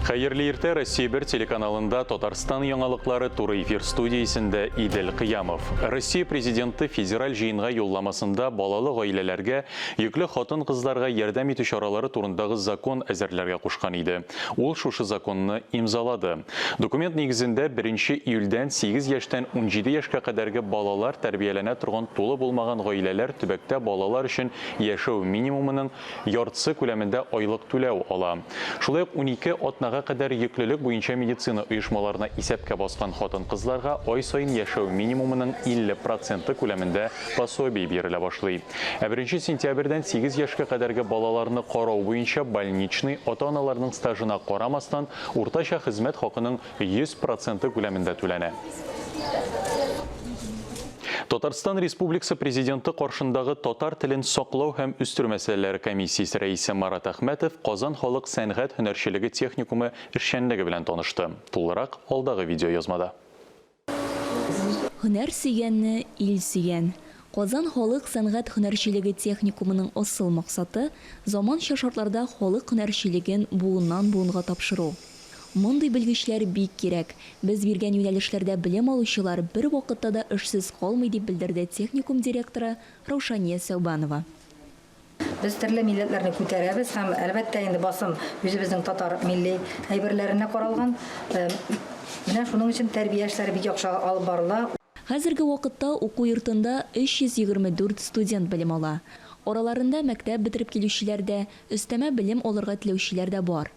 Хәерле иртә, Россия 1 телеканалында Татарстан яңалыклары туры эфир студиясендә Идел Кыямов. Россия президенты федераль җыенга юлламасында балалы гаиләләргә, йөкле хатын-кызларга ярдәм итү чаралары турындагы закон әзерләргә кушкан иде. Ул шушы законны имзалады. Документ нигезендә 1 июльдән 8 яшьтән 17 яшькә кадәрге балалар тәрбияләнә торган тулы булмаган гаиләләр төбәктә балалар өчен яшәү минимумының яртысы күләмендә айлык түләү ала. Шулай ук 12 атнага кадәр йөклелек буенча медицина оешмаларына исәпкә баскан хатын-кызларга ай саен яшәү минимумының 50 проценты күләмендә пособие бирелә башлый. Ә беренче сентябрьдән 8 яшькә кадәрге балаларны карау буенча больничный ата-аналарның стажына карамастан, уртача хезмәт хакының 100 проценты күләмендә түләнә. Татарстан Республикасы Президенты каршындагы татар телен саклау һәм үстерү мәсьәләләре комиссиясе рәисе Марат Әхмәтов Казан халык сәнгать һөнәрчелеге техникумы эшчәнлеге белән танышты. Тулырак алдагы видеоязмада. Һөнәр сөйгәнне ил сөйгән. Казан халык сәнгать һөнәрчелеге техникумының асыл максаты, заманча шартларда халык һөнәрчелеген буыннан-буынга тапшыру. Мондый белгечләр бик кирәк. Без биргән юнәлешләрдә белем алучылар бервакытта да эшсез калмый, дип белдерде техникум директоры Раушания Сәүбанова. Без төрле милләтләрне күтәрәбез һәм, әлбәттә инде, басым үзебезнең татар милли әйберләренә каралган. Менә шуның өчен тәрбия эшләре бик яхшы алып барыла. Хәзерге вакытта уку йортында 324 студент белем ала. Араларында мәктәп бетереп килүчеләр дә, өстәмә белем алырга теләүчеләр дә бар.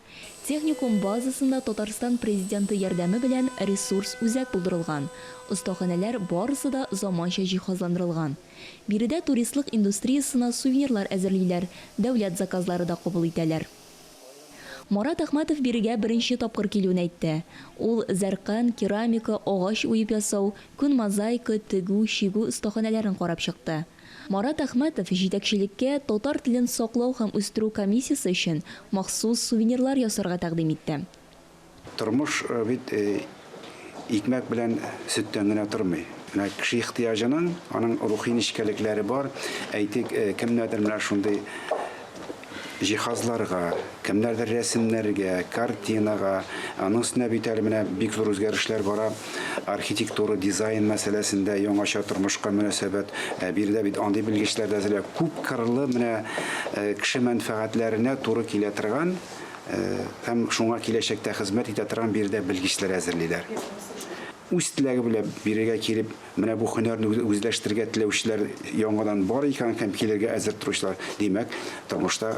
Техникум базасында Татарстан Президенты ярдәме белән ресурс үзәк булдырылган. Остаханәләр барысы да заманча җиһазландырылган. Биредә туристлык индустриясенә сувенирлар әзерлиләр, дәүләт заказлары да кабул итәләр. Марат Әхмәтов бирегә беренче тапкыр килүен әйтте. Ул зәркан, керамика, агач уеп ясау, күн мозаика, тегү, чигү остаханәләрен карап чыкты. Марат Әхмәтов җитәкчелеккә татар телен саклау һәм үстерү комиссиясе өчен махсус сувенирлар ясарга тәкъдим итте. Тормыш бит икмәк белән сөттән генә тормый. Менә кеше ихтыяҗының, аның рухи нечкәлекләре бар. Әйтик, кемнәрдер менә шундый җиһазларга, кемнәрдер рәсемнәргә, картинага. Аның өстенә бит әле менә бик зур үзгәрешләр бара. Архитектура, дизайн мәсьәләсендә яңача тормышка мөнәсәбәт. Биредә бит андый белгечләр дә әзерләп, күпкырлы менә кеше мәнфәгатьләренә туры килә торган Һәм шуңа киләчәктә хезмәт итә торган биредә белгечләр әзерлиләр. Үз теләге белән бирегә килеп, менә бу һөнәрне үзләштерергә теләүчеләр яңадан бар икән һәм килергә әзер торучылар, димәк, тормышта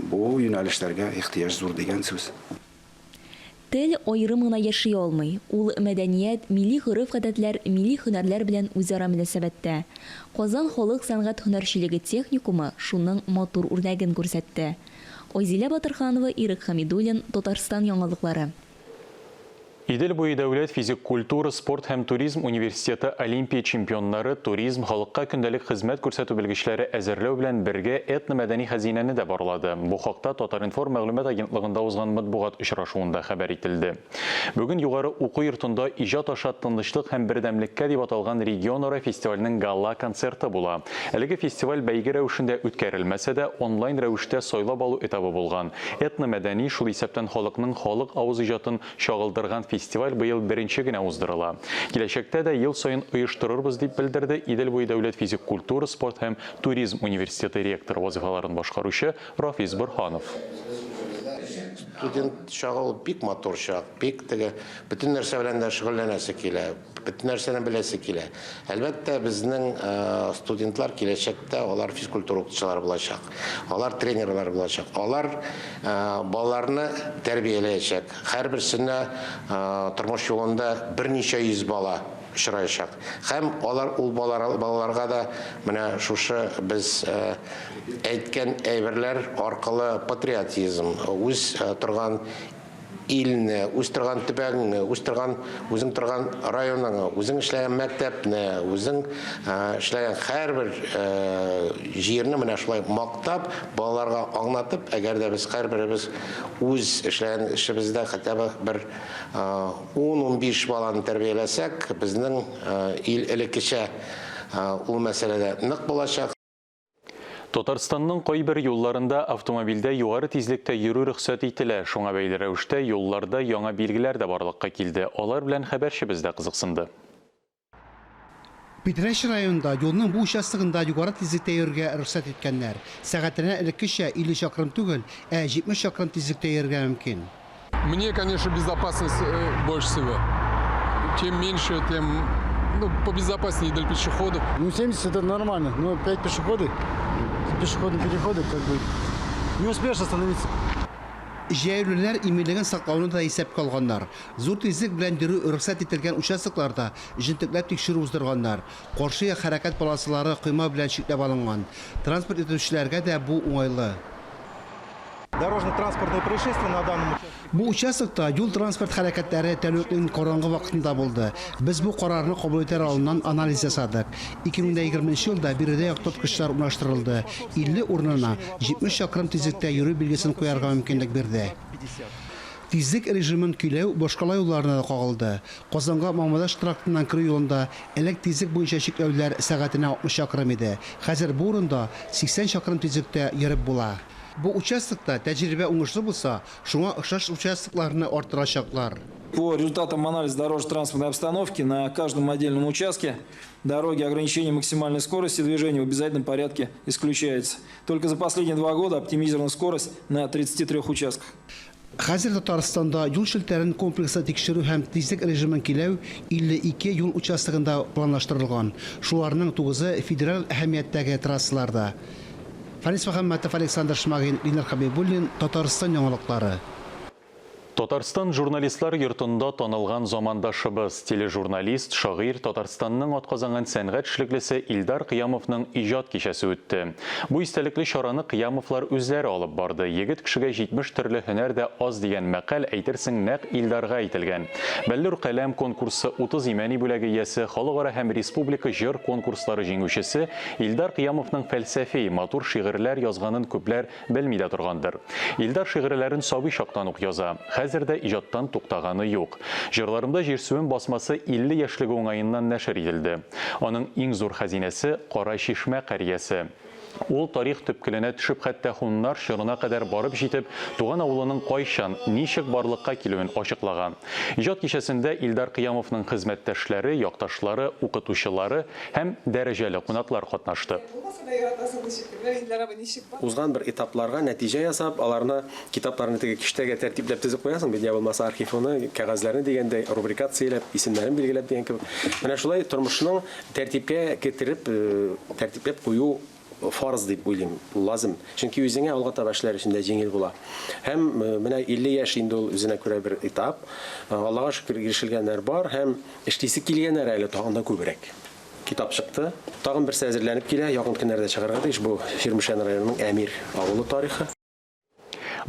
бу юнәлешләргә ихтыяҗ зур дигән сүз. Тел аерым гына яши алмый. Ул мәдәният, милли гореф-гадәтләр, милли һөнәрләр белән үзара мөнәсәбәттә. Казан халык сәнгать һөнәрчелеге техникумы шуның матур үрнәген күрсәтте. Айзилә Батырханова, Ирек Хәмидуллин, Татарстан яңалыклары. Идел буе дәүләт физик культура, спорт һәм туризм университеты Олимпия чемпионнары, туризм, халыкка көндәлек хезмәт күрсәтү белгечләре әзерләү белән бергә этномәдәни хәзинәне дә барлады. Бу хакта Татар-информ мәгълүмат агентлыгында узган матбугат очрашуында хәбәр ителде. Бүген югары уку йортында Иҗат аша тынычлык һәм бердәмлеккә дип аталган регионара фестивальнең гала-концерты була. Әлеге фестиваль бәйге рәвешендә үткәрелмәсә дә, онлайн рәвештә сайлап алу этабы булган. Этномәдәни, шул исәптән халыкның халык авыз иҗатын чагылдырган фестиваль быел беренче генә уздырыла. Киләчәктә дә ел саен оештырырбыз, дип белдерде Идел буе дәүләт физик культура, спорт һәм туризм университеты ректоры вазыйфаларын башкаручы Рафис Борһанов. Студент чагы ул бик матур чак, бик теге бөтен нәрсә белән дә шөгыльләнәсе килә, бөтен нәрсәне беләсе килә. Әлбәттә, безнең студентлар киләчәктә алар физкультура укытучылары булачак, алар тренерлар булачак, алар балаларны тәрбияләячәк. Һәрберсенә тормыш юлында берничә йөз бала очраячак. Һәм алар ул балаларга да менә шушы без Әйткән әйберләр аркылы патриотизм, үз торган илне, үз торган төбәгеңне, үз торган, үзең торган районыңны, үзең эшләгән мәктәпне, үзең эшләгән һәрбер җирне менә шулай мактап, балаларга аңлатып, әгәр дә без һәрберебез үз эшләгән эшебездә хотя бы бер 10-15 баланы тәрбияләсәк, безнең ил элеккечә ул мәсьәләдә нык булачак. Татарстанның кайбер юлларында автомобильдә югары тизлектә йөрү рөхсәт ителә. Шуңа бәйле рәвештә юлларда яңа билгеләр дә барлыкка килде. Алар белән хәбәрчебез дә кызыксынды. Питрәч районында юлның бу участогында югары тизлектә йөрергә рөхсәт иткәннәр. Сәгатенә элеккечә 50 чакрым түгел, ә 70 чакрым тизлектә йөрергә мөмкин. Мне, конечно, безопасность э, больше всего. Чем меньше, тем ну, побезопаснее для пешеходов. Ну, 70 это нормально, но 5 пешеходы, пешеходные переходы, как бы не успеешь остановиться. Җәяүлеләр иминлеген саклауны да исәпкә алганнар. Зур тизлек белән йөрү рөхсәт ителгән участокларда җентекләп тикшерү уздырганнар. Каршы як хәрәкәт полосалары койма белән чикләп алынган. Транспорт йөртүчеләргә дә бу уңайлы. Дорожно-транспортное происшествие на данном Бу участокта юл-транспорт хәрәкәтләре тәүлекнең караңгы вакытында булды. Без бу карарны кабул итәр алдыннан анализ ясадык. 2020 елда биредә яктырткычлар урнаштырылды. 50 урынына 70 чакрым тизлектә йөрү билгесен куярга мөмкинлек бирде. Тизлек режимын көйләү башкала юлларына да кагылды. Казанга Мамадыш трактыннан керү юлында элек тизлек буенча чикләүләр сәгатенә 60 чакрым иде. Хәзер бу урында 80 чакрым тизлектә йөреп була. Бу участокта тәҗрибә уңышлы булса, шуңа охшаш участокларны арттырачаклар. По результатам анализа дорожно-транспортной обстановки на каждом отдельном участке дороги ограничение максимальной скорости движения в обязательном порядке исключается. Только за последние два года оптимизирована скорость на 33 участках. Хәзер Татарстанда юл челтәрен комплекслы тикшерү һәм тизлек режимын көйләү 52 юл участогында планлаштырылган. Шуларның тугызы федераль әһәмияттәге трассаларда. Фарис Мөхәммәтов, Александр Шмагин, Ленар Хәбибуллин, Татарстан яңалыклары. Татарстан журналистлар йортында танылган замандашыбыз, тележурналист, шагыйрь, Татарстанның атказанган сәнгать эшлеклесе Илдар Кыямовның иҗат кичәсе үтте. Бу истәлекле чараны Кыямовлар үзләре алып барды. Егет кешегә 70 төрле һөнәр дә аз дигән мәкаль әйтерсең нәкъ Илдарга әйтелгән. Бәллүр каләм конкурсы 30 Имәни бүләге иясе, халыкара һәм республика җыр конкурслары җиңүчесе Илдар Кыямовның фәлсәфи, матур шигырьләр язганын күпләр белми дә торгандыр. Илдар шигырьләрен сабый чактан ук яза. Хәзер дә иҗаттан туктаганы юк. Җырларымда җирсүем басмасы 50 яшьлеге уңаеннан нәшер ителде. Аның иң зур хәзинәсе Кара Чишмә карьясе. Ул тарих төпкеленә төшеп хәтта һуннар чорына кадәр барып җитеп, туган авылының кайчан, ничек барлыкка килүен ачыклаган. Иҗат кичәсендә Илдар Кыямовның хезмәттәшләре, якташлары, укытучылары һәм дәрәҗәле кунаклар катнашты. Узган бер этапларга нәтиҗә ясап, аларны китапларны теге киштәгә тәртипләп тезеп куясың бит, я булмаса архивны, кәгазьләрне дигәндәй, рубрикацияләп, исемнәрен билгеләп дигән кебек. Менә шулай тормышның тәртипкә китереп, э, тәртипләп кую фарыз дип уйлыйм, лазым. Чөнки үзеңә алга таба эшләр өчен дә җиңел була. Һәм э, менә 50 яшь инде ул үзенә күрә бер этап. Э, Аллага шөкер, ирешелгәннәр бар һәм эшлисе килгәннәр әле тагын да күбрәк. Китап чыкты. Тагын берсе әзерләнеп килә, якын көннәрдә чыгарга тиеш. Бу Чирмешән районының Әмир авылы тарихы.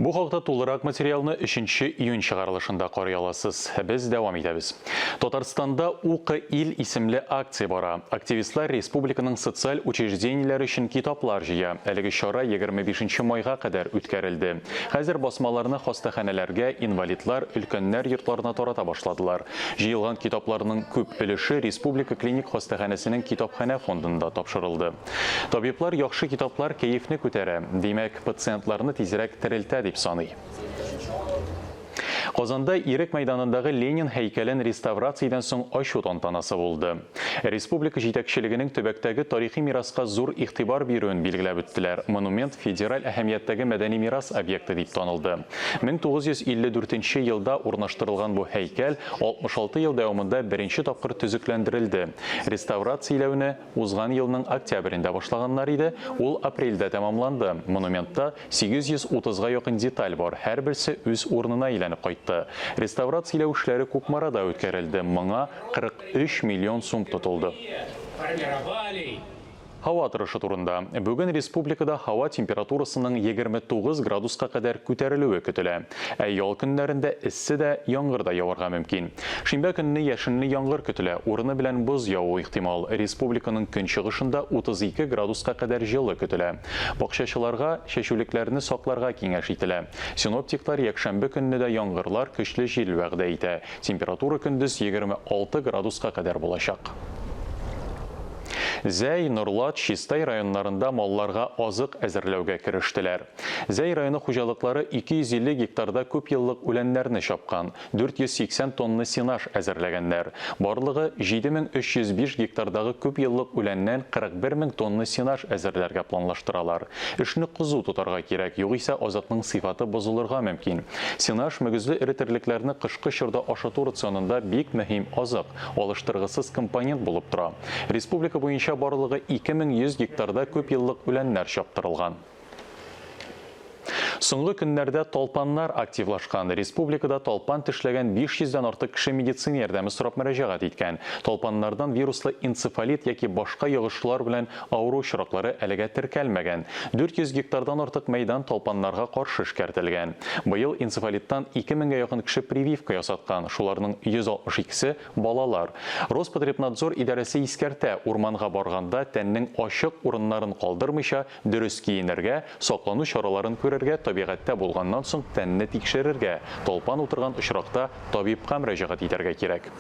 Бу хакта тулырак материалны 3 июнь чыгарылышында карый аласыз. Без дәвам итәбез. Татарстанда Укы ил исемле акция бара. Активистлар республиканың социаль учреждениеләре өчен китаплар җыя. Әлеге чара 25 майга кадәр үткәрелде. Хәзер басмаларны хастаханәләргә, инвалидлар, өлкәннәр йортларына тарата башладылар. Җыелган китапларның күп өлеше Республика клиник хастаханәсенең китапханә фондында тапшырылды. Табиблар яхшы китаплар кәефне күтәрә, димәк, пациентларны тизрәк терелтә дип саный. Казанда Ирек мәйданындагы Ленин һәйкәлен реставрациядән соң ачу тантанасы булды. Республика җитәкчелегенең төбәктәге тарихи мираска зур игътибар бирүен билгеләп үттеләр. Монумент федераль әһәмияттәге мәдәни мирас объекты дип танылды. 1954 елда урнаштырылган бу һәйкәл 66 ел дәвамында беренче тапкыр төзекләндерелде. Реставрацияләүне узган елның октябрендә башлаганнар иде, ул апрельдә тәмамланды. Монументта 830га якын деталь бар, һәрберсе үз урынына әйләнеп кайтты. Реставрацияләү эшләре Кукмарада үткәрелде, моңа 43 миллион сум тотылды. Һава торышы турында. Бүген республикада һава температурасының 29 градуска кадәр күтәрелүе көтелә. Ә ял көннәрендә эссе дә, яңгыр да яварга мөмкин. Шимбә көнне яшенле яңгыр көтелә, урыны белән боз явуы ихтимал. Республиканың көнчыгышында 32 градуска кадәр җылы көтелә. Бакчачыларга чәчүлекләрне сакларга киңәш ителә. Синоптиклар якшәмбе көнне дә яңгырлар, көчле җил вәгъдә итә. Температура көндез 26 градуска кадәр булачак. Зәй, Норлат, Чистай районнарында малларга азык әзерләүгә керештеләр. Зәй районы хуҗалыклары 250 гектарда күпьеллык үләннәрне чапкан, 480 тонна сенаж әзерләгәннәр. Барлыгы 7305 гектардагы күпьеллык үләннән 41 мең тонна сенаж әзерләргә планлаштыралар. Эшне кызу тотарга кирәк, югыйсә азыкның сыйфаты бозылырга мөмкин. Сенаж, мөгезле эре терлекләрне кышкы чорда ашату рационында бик мөһим азык, алыштыргысыз компонент булып тора. Республика буенча барлыгы 2100 гектарда күпьеллык үләннәр чаптырылган. Соңгы көннәрдә талпаннар активлашкан. Республикада талпан тешләгән 500 дән артык кеше медицина ярдәме сорап мөрәҗәгать иткән. Талпаннардан вируслы энцефалит яки башка йогышлар белән авыру очраклары әлегә теркәлмәгән. 400 гектардан артык мәйдан талпаннарга каршы эшкәртелгән. Быел энцефалиттан 2 меңгә якын кеше прививка ясаткан, шуларның 162 се, балалар. Роспотребнадзор идарәсе искәртә, урманга барганда тәннең ачык урыннарын калдырмыйча, дөрес киенергә, саклану чараларын күрергә, табигатьтә булганнан соң тәнне тикшерергә, талпан утырган очракта табибка мөрәҗәгать итәргә кирәк.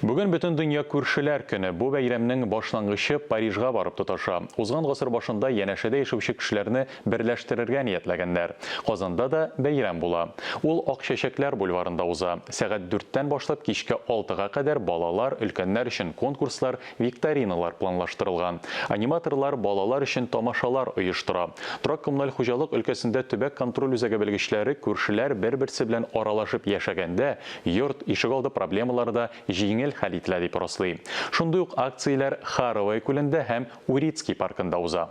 Бүген Бөтендөнья күршеләр көне. Бу бәйрәмнең башлангычы Парижга барып тоташа. Узган гасыр башында янәшәдә яшәүче кешеләрне берләштерергә ниятләгәннәр. Казанда да бәйрәм була. Ул Ак чәчәкләр бульварында уза. Сәгать дүрттән башлап кичке алтыга кадәр балалар, өлкәннәр өчен конкурслар, викториналар планлаштырылган. Аниматорлар балалар өчен тамашалар оештыра. Торак-коммуналь хуҗалык өлкәсендә төбәк контроль үзәге белгечләре күршеләр бер-берсе белән аралашып яшәгәндә, йорт, ишегалды проблемалары да җиңел хәл ителә дип раслый. Шундый ук акцияләр Харовое күлендә һәм Урицкий паркында уза.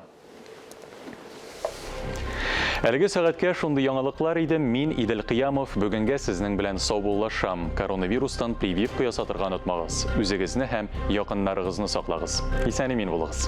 Әлеге сәгатькә шундый яңалыклар иде. Мин Идел Кыямов бүгенгә сезнең белән саубуллашам. Коронавирустан прививка ясатырга онытмагыз. Үзегезне һәм якыннарыгызны саклагыз. Исән-имин булыгыз.